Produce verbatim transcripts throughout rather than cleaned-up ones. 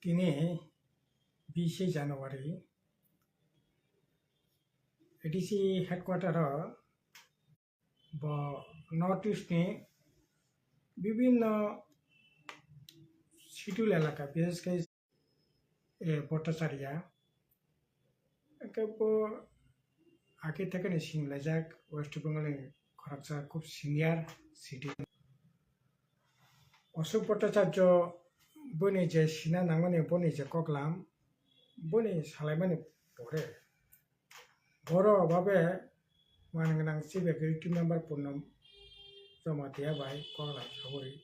Tini bisi January, A D C headquarter o bo North East ni bibhinno schedule elaka, bises khe, eh, Bhattacharya, hwnkhe bo age thekeni sinilaijak West Bengal ni khoroksa khub senior citizen. Ashok Bhattacharya boni je sina nangmani, boni je koklam, boni salaimani pore, borok babe manwi gwnang chief executive member Purno Jamatia bai koklam sawi,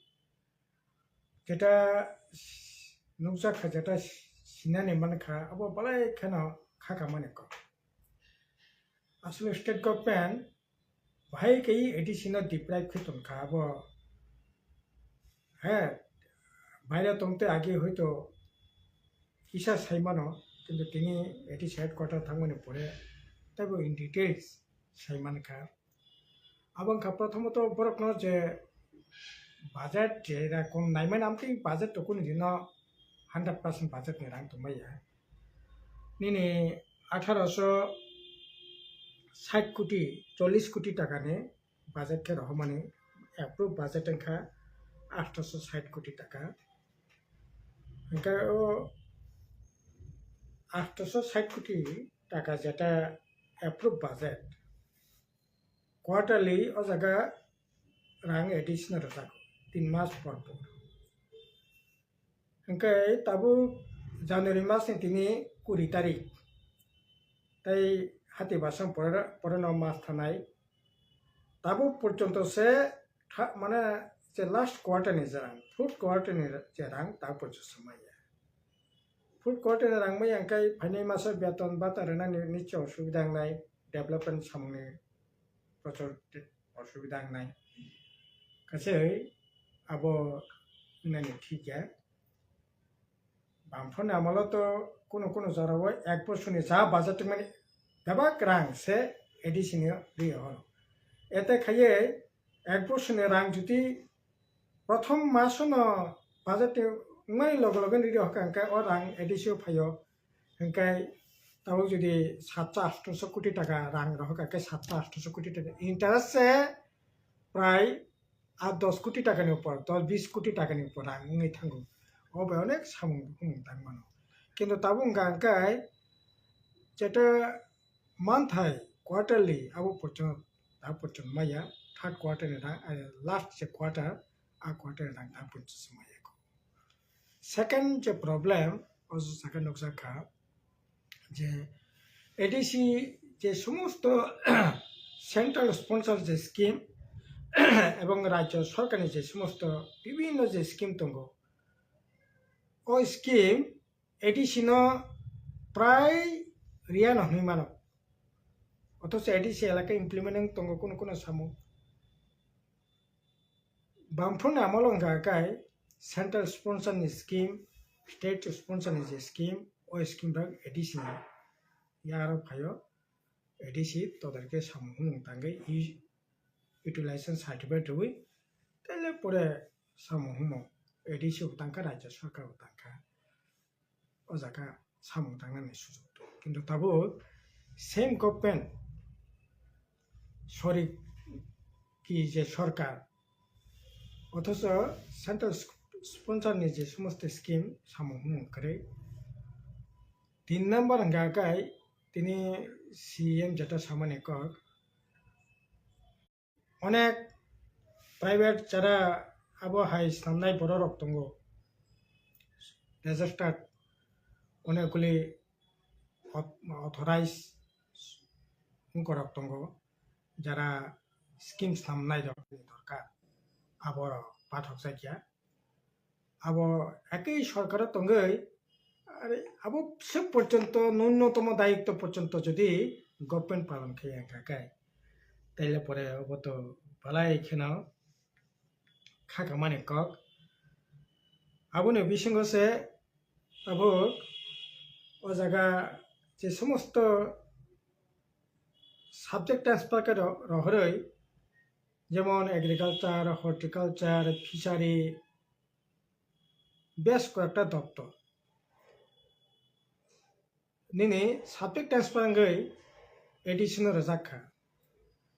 jeta nukjak kha, jeta sinani mankha, abo belai kheno kha kamani kok. Asole state government bahai khe A D C no deprive khe tongkha abo. He, baire tongte age hoito kisa saimano, kintu tini A D C headquarter thangmani pore teibo in details saimankha. Abo wngkha prothomot borokno je budget je rakong naimani amtwi budget to kunu dino hundred percent budget ni rang tongmaya. Nini atharo so sait koti, chollish koti taka ni budget khe rohormani, approve budget wngkha atharo so sait koti taka. Hwnkhe o atharo so sait koti taka jeta approve budget, quarterly o jaga rang additional rwjago, tin mas por por. Hwnkhe tabuk January mas ni tini kuri tarik, tei hati basang pore, pore no mas thanai. Tabuk porjonto se tha-, mane je last quarter ni je rang, fourth quarter ni je rang tabuk porjonto se maya. Fourth quarter ni rang maya hwnkhe phainai maso beton bata rwnani niche osubida wngnai, development samungni prochor osubida wngnai. Kaisa abo wngnani thik ya. Bamphorni amolo to kunu kunu jorao ek bosorni ja budget mani bebak rang se A D C ni rio horo. Ete khaiye ek bosorni rang jodi prothom masono budget wngmani loge loge ri rok hwnkhe o rang A D C o phaio, hwnkhe tabuk jodi satso atso koti taka rang rok hwnkhe satso atso koti taka interest se prai aa dos koti takani upor, dos bis koti takani upor rang wngwi thango. O bai onek samung bukhumung tang mano. Kintu tabuk wngkha hwnkhe jeta manthai quarterly abo porjon, abo porjon maya, third quarter ni rang, eh, last je quarter, a quarter ni rang abo porjon se maya. Second je problem, o jaga nukjak kha je A D C je somosto central sponsor je scheme ebong rajyo sorkarni je somosto bibhinno je scheme tongo, o scheme A D C no prai riya no hwnwi mano, othocho A D C elaka implement wng tongo kunu kunu samung. Bamphorni amolo wngkha khe central sponsor ni scheme, state sponsor ni je scheme, o scheme rok A D C ni yarok phaio, A D C todarke samung humung tangwi i utilization certificate rwui tele pore samung humung A D C bo tangkha, rajya sorkar bo tangkha. O jaga samung tangnani sujok tongo. Kintu tabuk same government, sorry, ki je sorkar, othocho central sp-, sponsor ni je somosto scheme samung humung kwrwi. Tin number hwnkha khe tini C M jeta samani kok, onek private jara abo hai snamnai borok rok tongo, registered, onek guli au-, authorized wngkorok tongo, jara scheme snamnai rok ni dorkar, abo rok pathok jakya. Abo ekoi sorkaro tongoi, are abo se porjonto nunnotomo dayitto porjonto jodi government palon khe wngkha khe, taile pore obo to belai kheno kha kamani kok. Aboni bisingo se abo o jaga je somosto subject transfer khe ro-, rohoroi, jemon agriculture, horticulture, fishery, bes koyekta doptor. nini subject transfer wngwi A D C no rwjak kha.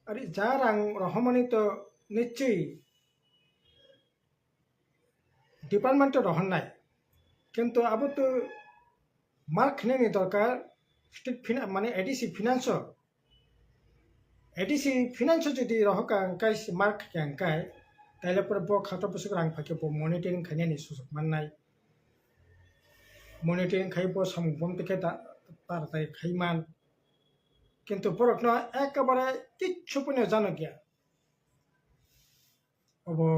Ari ja rang rohormani to nichwi department o rohornai. Kintu abo to mark khnani dorkar state fina-, mane A D C finance o. A D C finance o jodi rohor ka hwnkhe mark khe hwnkhe, taile pore bo khato bwswk rang phaikhe bo monitoring khainani sujuk mannai. Monitoring khai bo samung bom tei khe da-, taratari khai man. Kintu borokno ekabare kichu phano janokya. Obo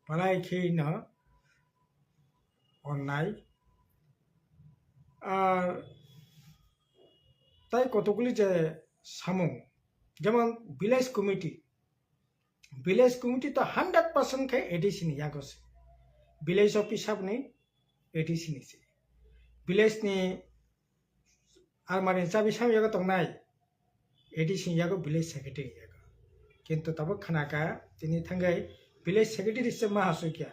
palai khe no onnai. Ar tai kotokguli je samung, jemon village committee, village committee to hundred percent khe A D C ni yago se. Village office sab ni A D C ni se. Village ni almari ni chabi sam yago tongnai, A D C ni yago, village secretary ni yago. Kintu tabuk khanaka tini thangwi village secretary se ma asukya.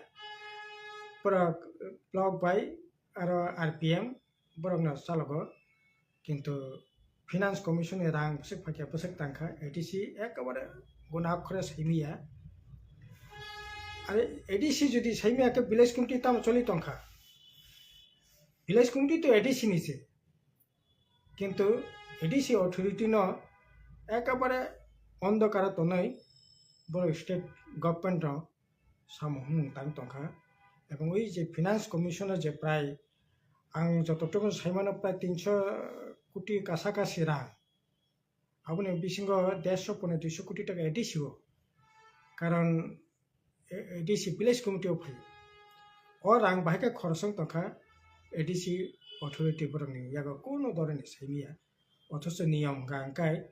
Pura block bai aro R P M borokno chalogo. Kintu finance commission ni rang bwswk phaikha, bwswk tangkha, A D C ekabare guna akhore saimiya. Are A D C jodi saimiya khe village committee tamo choli tongkha? Village committee to A D C ni se. Kintu A D C authority no ekabare ondokara tonwi borok state government no samung hwnwi tang tongkha. Ebong ui je finance commission o je prai ang jototok saimano prai tinso koti kasakasi rang, aboni bisingo dersho pone duiso koti taka A D C o. Karon A D C village committee o phai. O rang bahai khe khorosong tongkha A D C authority borokni yago kuno doroni saimiya. Othocho niyom hwnkha hwnkhe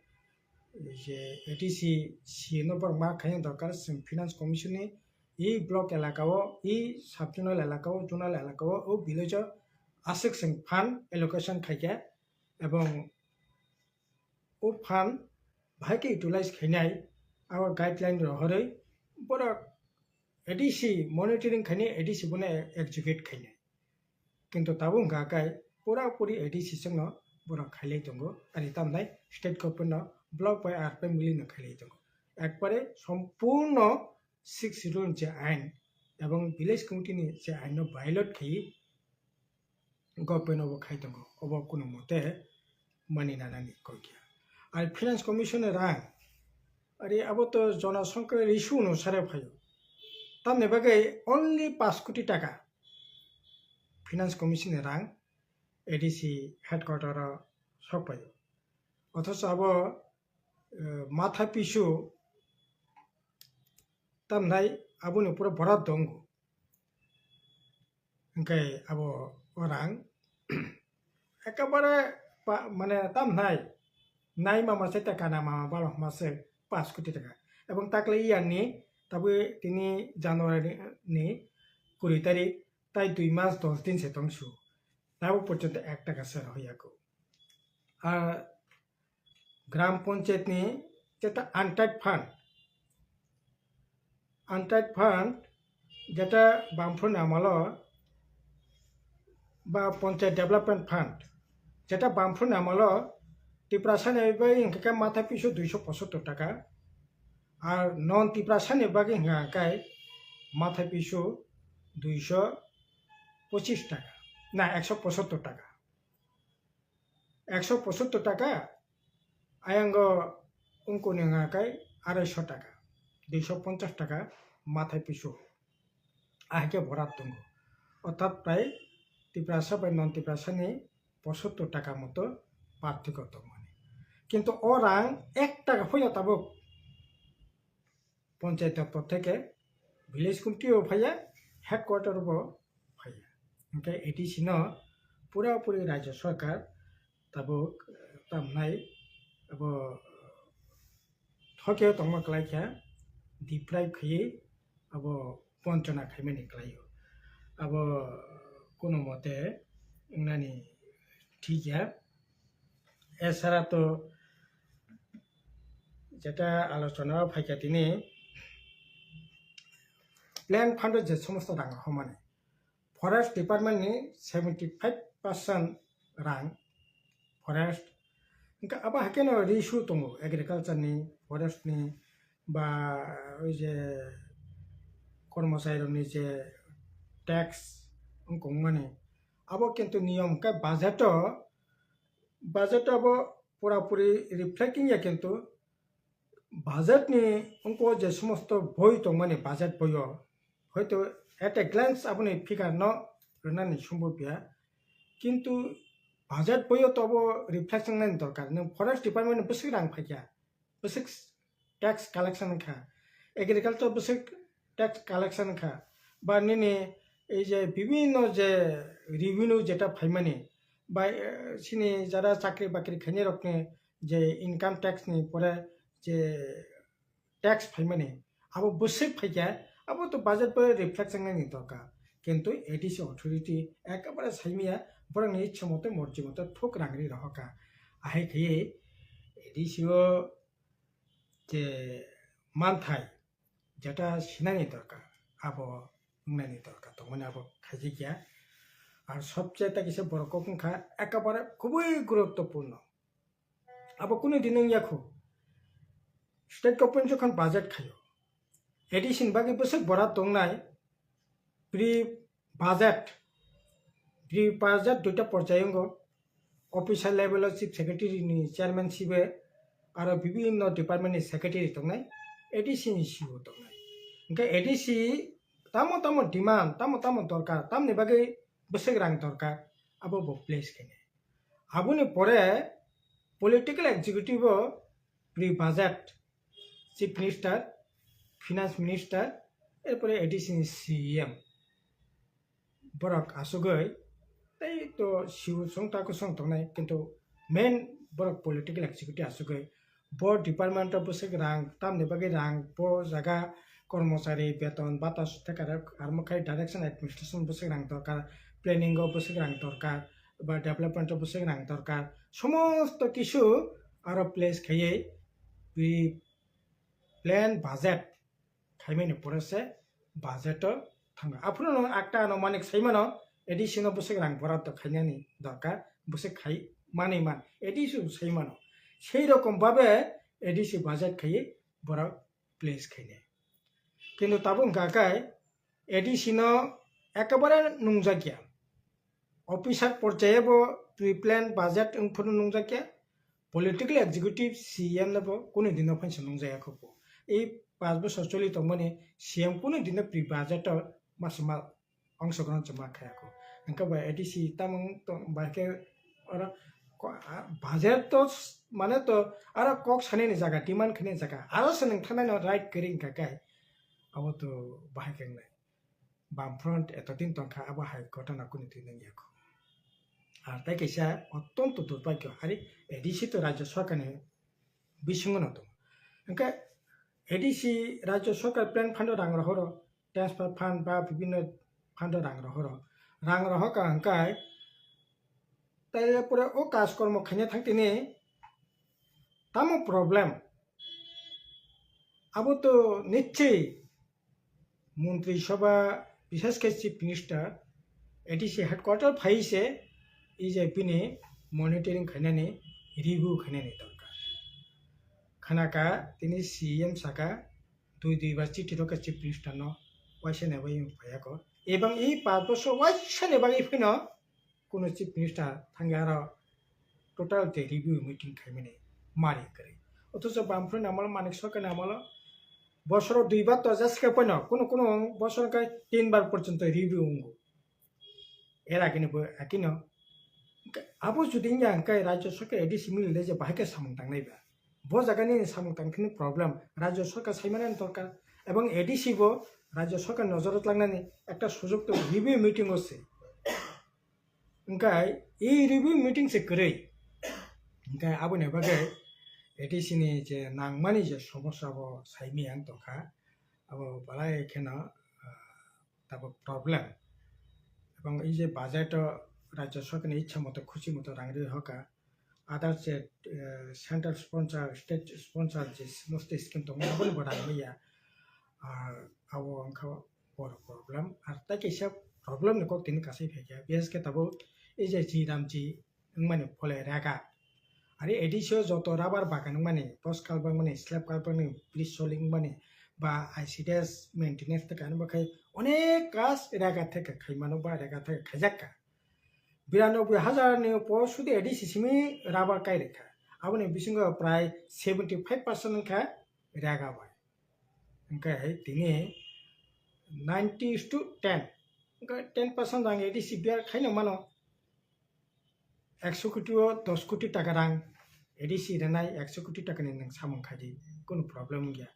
je A D C C no borok ma khaina dorkar, chwng finance commission ni e block elaka o, e sub zonal elaka o, zonal elaka o, o village o aswk chwng fund allocation khaikha, ebong o fund bahai khe utilize khainai, abo guideline rohorwi borok A D C monitoring khainai, A D C bono execute khainai. Kintu tabuk wngkha khe pura puri A D C chwngno borok khailai tongo, ani tamnai state government no block bai R P M mili no khailai tongo. Ekbare sompurno six schedule ni je ain ebong village committee ni je ain no violate khaiwi government obo khai tongo, obo kuno mote mani nanani koi kya. Ar finance commission ni rang, ari abo to Jona Sankar issue no sare phaio. Tamni bagwi only paanch koti taka finance commission ni rang A D C headquarter o sok phaio. Othocho abo, eh, mathai pisu tamnai aboni pura borat tongo. Hwnkhe abo o rang ekabare pa-, mane tamnai nai mama se taka na mama balo homa se paanch koti taka. Ebong takle iyani tabwi tini January ni kuri tarik tai dui mas dos din se tong su. Tabo porjonto ek taka se rohorya kho. Ar gram panchayat ni jeta untied fund, untied fund jeta Bamphru ni amalo ba panchayat development fund jeta Bamphru ni amalo Tiprasa ni bai hwnkhe khe mathai pisu duiso pochattor taka, ar non Tiprasa ni bagwi hwnkha khe mathai pisu duiso pochis taka, na, ekso pochattor taka. Ekso pochattor taka, ayango wngkuni hwnkha khe arai so taka, duiso ponchas taka mathai pisu. Ahai khe borat tongo. Orthat prai Tiprasa bai non Tiprasa ni pochattor taka moto parthoko tongmani. Kintu o rang ek taka phano tabuk panchayat doptor theke village committee o phaiya, headquarter o bo phaiya. Hwnkhe A D C no pura puri Rajya Sarkar tabuk tamnai abo thokeo tongma kwlaikha, deprive khaiwi abo bonchona khaimani kwlaio. Abo kuno mote wngnani thik ya. Esara to jeta alochona o phaikha tini plan fund o je somosto rang rohormani, forest department ni seventy five percent rang forest. Hwnkhe abo hai kheno issue tongo agriculture ni, forest ni, ba oi je kormochari rok ni je tax wngkong mani, abo kintu niyom khe budget o, budget o abo pura puri reflecting ya kintu budget ni wngkho je somosto boi tongmani budget boi o hoito at a glance aboni figure no rwnani sombob ya, kintu budget boi o to abo reflect wngnani dorkar. Nwng forest department ni bwswk rang phaikha, bwswk tax collection wngkha, agriculture bwswk tax collection wngkha, ba nini ei je bibhinno je revenue jeta phaimani, ba, eh, chini jara chakri bakri khainai rokni je income tax ni pore je tax phaimani, abo bwswk phaikha, abo to budget bai reflect wngnani dorkar. Kintu A D C authority ekabare saimaya, borokni ichha mote morji mote thuk rang ri rohorkha. Ahai khaiwi A D C o je manthai jeta sinani dorkar, abo wngnani dorkar tongmani abo khaijakya. Ar sobche ta kisa borok kok wngkha ekabare khubui guruttopurno. Abo kunu din wngya khu. State government jokhon budget khaio, A D C ni bagwi bwswk borat tongnai, pre budget, pre budget duita porjai wngo, officer level o chief secretary ni chairman sibe, aro bibhinno department ni secretary tongnai, A D C ni C E O tongnai. Hwnkhe A D C tamo tamo demand, tamo tamo dorkar, tamni bagwi bwswk rang dorkar, abo bo place khainai. Aboni pore political executive o pre budget chief minister, finance minister, erpore A D C ni C E M. Borok asugwi tei to siu song ta kusong tongnai, kintu main borok political executive asugwi bo department o bwswk rang tamni bagwi rang, bo jaga kormochari beton bata sutha karak armo khai direction administration bwswk rang dorkar, planning o bwswk rang dorkar, ba development o bwswk rang dorkar, somosto kisu aro place khaiwi plan budget khaimani pore se budget o thango. Aphuru no akta ano manik sai mano, A D C no bwswk rang borat khainani dorkar, bwswk khai manwi man, A D C sai mano. Sei rokom babe A D C budget khaiwi borok place khainai. Kintu tabuk hwnkha khe A D C no ekabare nungjakya. Officer porjaya bo pre-plan budget wng phuru nungjakya. Political executive C E M no bo kunu dino phansa nungjaya kho bo. Ei panch bosor choli tongmani C M kunu dino pre-budget o masa ma ongsogrohon chuma khaya kho. Hwnkhe bo A D C tamung tong bai khe oro ko-, a, budget to s-, mane to aro kok sanani jaga, demand khainani jaga, aro se nwng thangnai no right kwrwi wngkha khe abo to bahai khe wngnai. Bamfront etodin tongkha, abo hai ghotona kunu thwi nang yakho. Ar tai kaisa ottonto durbhagyo, hari A D C to Rajya Sarkarni bisingo no tongo. Hwnkhe A D C Rajya Sarkar plan fund o rang rohoro, transfer fund ba bibhinno fund o rang rohoro. Rang rohorkha hwnkhe tai pore o kaj kormo khaina thang tini tamo problem? Abo to nichchoi Montri Sabha, bishesh khe Chief Minister, A D C headquarter phai se, e je bini monitoring khainani, review khainani dorkar. Khanaka tini C M saka, dui dui bar chithi rokha Chief Minister no, waisa ni bagwi phaiya kho. Ebang e panch bosor waisa ni bagwi phino, kuno Chief Minister thangwi aro total je review meeting khaimani mari kwrwi. Othocho Bamfront ni amolo, Manik Sarkar ni amolo bosoro dui bar to just khe poino, kuno kuno bosor khe tin bar porjonto review wngo. Era kini bo akino abo jodi wngya hwnkhe Rajya Sarkar A D C mili le je bahai khe samung tangnai ba. Bo jaga nini samung tangthani problem Rajya Sarkar saimanani dorkar, ebong A D C bo Rajya Sarkar nojoro tlangnani ekta sujok tongo, review meeting o se. Hwnkhe e review meeting se kwrwi. Hwnkhe aboni bagwi A D C ni je nangmani je somosya bo saimaya wng tongkha, abo belai kheno, ah, tabuk problem. Ebong e je budget o Rajya Sarkar ni ichha moto, khusi moto rang rwi hoka, other je, eh, central sponsor, state sponsor je somosto scheme tongo, aboni bo rang maya. Ar abo wngkha boro problem. Ar tai kaisa problem ni kok tini kasai phaikha. Bishesh khe tabuk e je G Ramji wngmani phole rega. Are A D C o joto rubber bagan wngmani, post culvert wngmani, slab culvert wngmani, bridge soling wngmani, ba I C D S maintenance ta kani bakhai onek kas rega theke khaimano ba rega theke khaijakka. Biranobui hajar ni po sudi A D C simi rubber kai rekha. Aboni bisingo prai seventy five percent wngkha rega bai. Hingke tini ninety is to ten. Hingke ten percent rang A D C bear khaino mano. Ekso koti o dos koti taka rang A D C renai ekso koti taka ni nang samung khaidi. Kono problem wngya.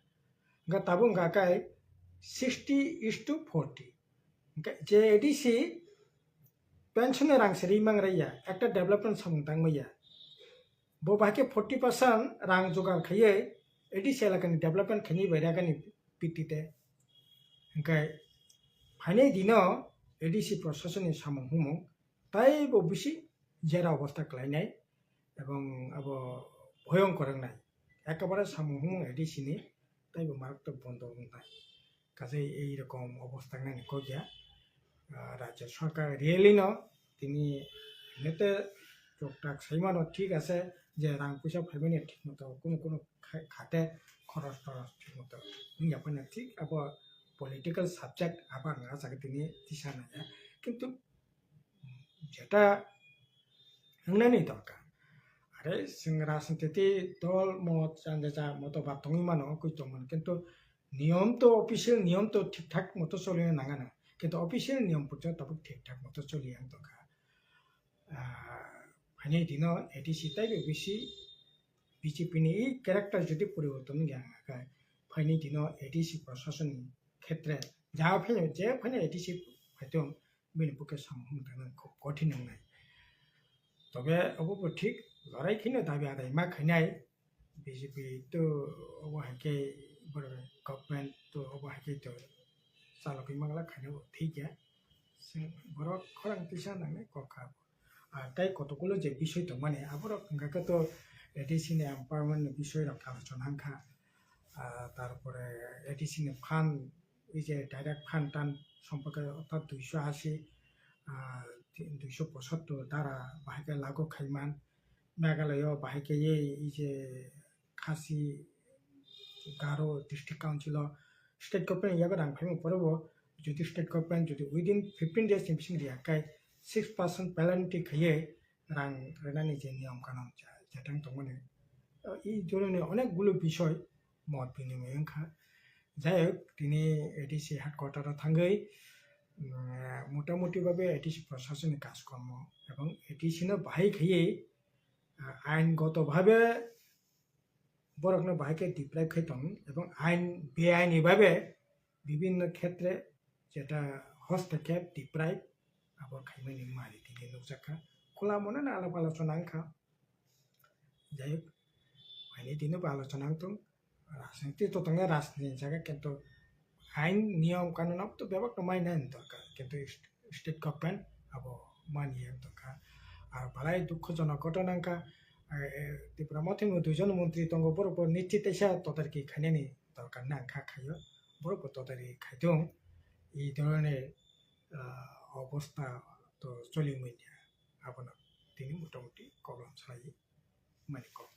Hingke tabuk hingka kai sixty is to forty. Hingke je A D C pension ni rang siri mang raya. Ekta development samung tang maya. Bo bahai khe forty percent rang jogar khaiwi A D C elakani development khaini bai ragani P T te. Hingke phainai dino A D C prosasoni samung humung taibo bisi jera obostha khlainai ebong abo bhoyongkor wngnai. Ekebare samung humung A D C ni taibo maratwk bondo wngnai. Kaje ei rokom obostha wngnani kok ya. Ah, Rajya Sarkar really no tini nete choktak saimano thik ase je rang puisa phaimani thik moto kunu kunu kha-, khate khoros toros thik moto wngya phano thik abo political subject abo ang ah jaga tini tisa nangya. Kintu jeta wngnani dorkar. Are chwng rajniti dol mot janja ja moto ba tongwi mano koi tongmani, kintu niyom to, official niyom to thik thak moto choli nangano, kintu official niyom porjonto tabuk thik thak moto choli ang dorkar. Ah, phainai dino A D C taibo bisi B J P ni i character jodi poriborton wngya hwnka khe, phainai dino A D C prosasoni khetre ja phaino je phaino A D C phaitong bini bukhe samung humung tangna khub kothin wngnai. Tobe obo bo thik lorai kheno dabi adai ma khainai B J P to obo hai khe borok government to obo hai khe to chalogwi mangla khainai bo thik ya. Chwng borok khorang tisa nangnai kok kha. Ah, tei kotokulo je bisoi tongmani aborok hwnka khe to A D C ni empowerment ni bisoi rok alochona wngkha. Ah, tarpore A D C ni fund, ei je direct fund tan somporke orthat duiso asi, ah, duiso pochattor dara bahai khe lagu khaiman. Meghalaya o bahai khe ei, ei je Khasi, Garo District Council o state government yago rang phaima pore bo, jodi state government jodi within fifteen days ni bising riya khai six percent penalty khaiye rang rwnani je niyom kanon ja-, jatang tongmani. I dhoroner onek gulo bisoi mot binimoi wngkha. Jai hok, tini A D C headquarter o thangwi, mm, motamuti babe A D C prosasoni kajkormo ebong A D C no bahai khaiye, ah, aingoto babe borokno bahai khe deprive khai tong ebong ain beaini babe bibinno khetre jeta hostokhep deprive abo khaimani mari tini nukjakha. Khula monano alap alochona wngkha. Jai hok, phaini tini bo alochona wngtong. Rajniti to tongnai rajniti jaga, kintu ain niyom kanun abo to bebak no mai nai dorkar, kintu state government abo mani ya dorkar. Ar balai dukhojonok ghotona wngkha, eh, Tipra Mothani duijon montri tongo, borok bo nischit teisa todarki khainani dorkar na wngkha khaio, borok bo todarki khaitong. Ei dhoroner, ah, obostha to choli manya, abono tini motamuti koklom salai mani kok.